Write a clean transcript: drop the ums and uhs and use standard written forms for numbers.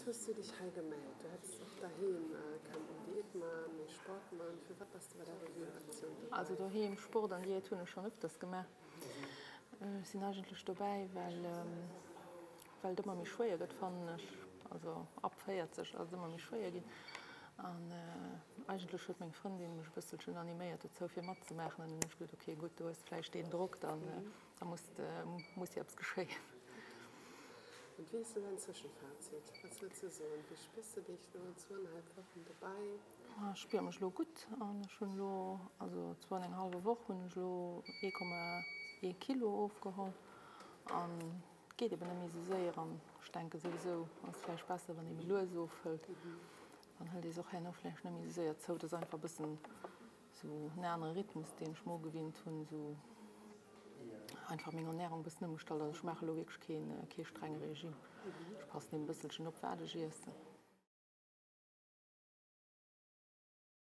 Firwat hues du dech hei gemellt? Du hättest och doheem kënnten Diät man, méi Sport man. Firwat bass du bei der Revue-Aktioun dobäi? Also doheem Sport an Diät hunn ech schonn ëfters gemaach. Ech sinn eigentlech dobäi, well well et ëmmer méi schwéier gëtt, fannen ech. Also ab 40 ass et ëmmer méi schwéier ginn. An eigentlech huet meng Frëndin mech e bësselchen animéiert dozou fir matzemaachen. An dunn hunn ech gesot, ok gutt, do hues de vläicht deen Drock, dann da muss muss jo eppes geschéien. Und wéi ass elo däin Zwëschenfazit? Wat wëlls du soen? Wéi spiers de dech no zwouenhalb Wochen dobäi? Ech spiere mech elo gutt an ech hunn elo, also zwou an eng hallwe Woch hunn ech elo 1,1 Kilo ofgeholl an et geet eben net méi esou séier an ech denke souwisou ass et vläicht besser wann ee méi lues ofhëlt, dann hëlt ee se och herno vläicht net méi esou séier zou. Et ass einfach e bëssen Sou en anere Rhythmus deen ech mer ugewinnt hunn, sou einfach meng Ernährung e bëssen ëmgestallt. Also ech maache lo wierklech keen, kee strenge Regime. Ech passen eben e bësselchen op wat ech iessen.